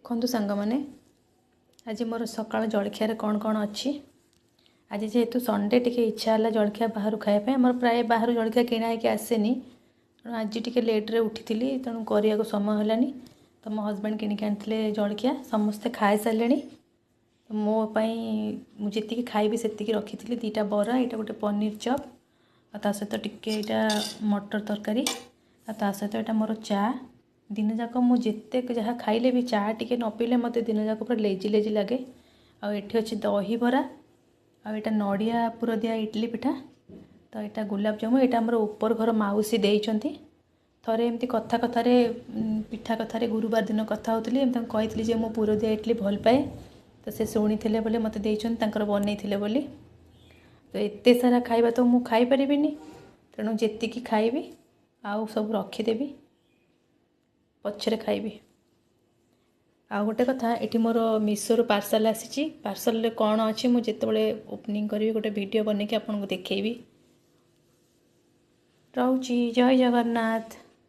ଦେଖନ୍ତୁ ସାଙ୍ଗମାନେ, ଆଜି ମୋର ସକାଳ ଜଳଖିଆରେ କ'ଣ କ'ଣ ଅଛି। ଆଜି ଯେହେତୁ ସଣ୍ଡେ, ଟିକେ ଇଚ୍ଛା ହେଲା ଜଳଖିଆ ବାହାରୁ ଖାଇବା ପାଇଁ। ଆମର ପ୍ରାୟ ବାହାରୁ ଜଳଖିଆ କିଣା ହେଇକି ଆସେନି, ତେଣୁ ଆଜି ଟିକେ ଲେଟ୍ରେ ଉଠିଥିଲି, ତେଣୁ କରିବାକୁ ସମୟ ହେଲାନି। ତ ମୋ ହଜବେଣ୍ଡ କିଣିକି ଆଣିଥିଲେ ଜଳଖିଆ, ସମସ୍ତେ ଖାଇସାରିଲେଣି। ମୋ ପାଇଁ ମୁଁ ଯେତିକି ଖାଇବି ସେତିକି ରଖିଥିଲି। 2ଟା ବରା, ଏଇଟା ଗୋଟେ ପନିର ଚପ୍, ଆଉ ତା ସହିତ ଟିକେ ଏଇଟା ମଟର ତରକାରୀ, ଆଉ ତା ସହିତ ଏଇଟା ମୋର ଚା। ଦିନଯାକ ମୁଁ ଯେତେ ଯାହା ଖାଇଲେ ବି ଚା ଟିକେ ନ ପିଇଲେ ମୋତେ ଦିନଯାକ ପୁରା ଲେଜି ଲେଜି ଲାଗେ। ଆଉ ଏଠି ଅଛି ଦହିବରା, ଆଉ ଏଇଟା ନଡ଼ିଆ ପୁର ଦିଆ ଇଡ଼ଲି ପିଠା, ତ ଏଇଟା ଗୋଲାପଜାମୁ। ଏଇଟା ଆମର ଉପର ଘର ମାଉସୀ ଦେଇଛନ୍ତି। ଥରେ ଏମିତି କଥା କଥାରେ, ପିଠା କଥାରେ ଗୁରୁବାର ଦିନ କଥା ହେଉଥିଲି, ଏମିତି ତାଙ୍କୁ କହିଥିଲି ଯେ ମୁଁ ପୁର ଦିଆ ଇଡ଼ଲି ଭଲ ପାଏ। ତ ସେ ଶୁଣିଥିଲେ ବୋଲି ମୋତେ ଦେଇଛନ୍ତି, ତାଙ୍କର ବନେଇଥିଲେ ବୋଲି। ତ ଏତେ ସାରା ଖାଇବା ତ ମୁଁ ଖାଇପାରିବିନି, ତେଣୁ ଯେତିକି ଖାଇବି ଆଉ ସବୁ ରଖିଦେବି, ପଛରେ ଖାଇବି। ଆଉ ଗୋଟେ କଥା, ଏଠି ମୋର ମିଶୋରୁ ପାର୍ସଲ୍ ଆସିଛି। ପାର୍ସଲରେ କ'ଣ ଅଛି ମୁଁ ଯେତେବେଳେ ଓପନିଂ କରିବି ଗୋଟେ ଭିଡ଼ିଓ ବନେଇକି ଆପଣଙ୍କୁ ଦେଖେଇବି। ରହୁଛି, ଜୟ ଜଗନ୍ନାଥ।